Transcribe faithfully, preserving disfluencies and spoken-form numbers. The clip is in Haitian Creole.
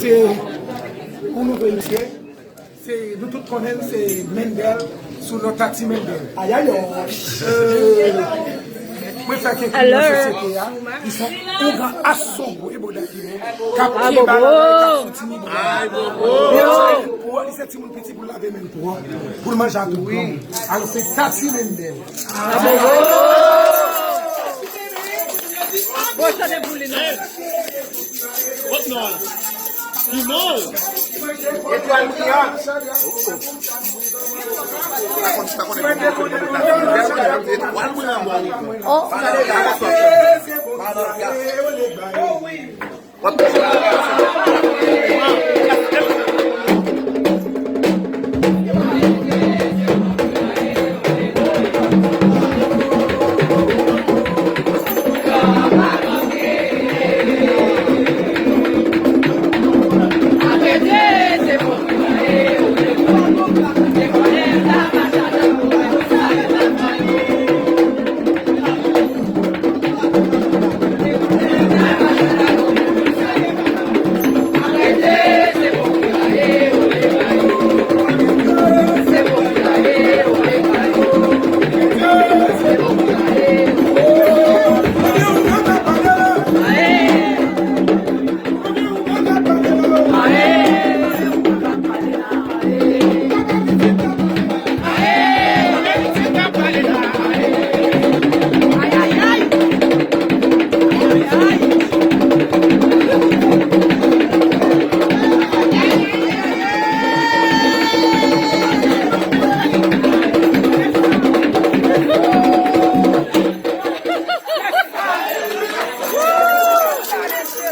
Pou nou veye, se, nou tout konnen l, se Mendel, sou non Tati Mendel. Ayayay. Euh, mwen fè kèk moun nan sosyete a, ki se yon gran asogwo e boda ki menm, k ap kenbe la, k ap soutni boda. Li se timoun piti pou l lave men l pwòp, pou l manje a tout bon. Alò, se Tati Mendel. Bon, chante pou li, non. Kot non? Ki non? Etwal Brillant. Oh, oh. Pa konn, pa konn, pa konn, pa konn, pa konn, pa konn, etwal Brillant, bon. Oh.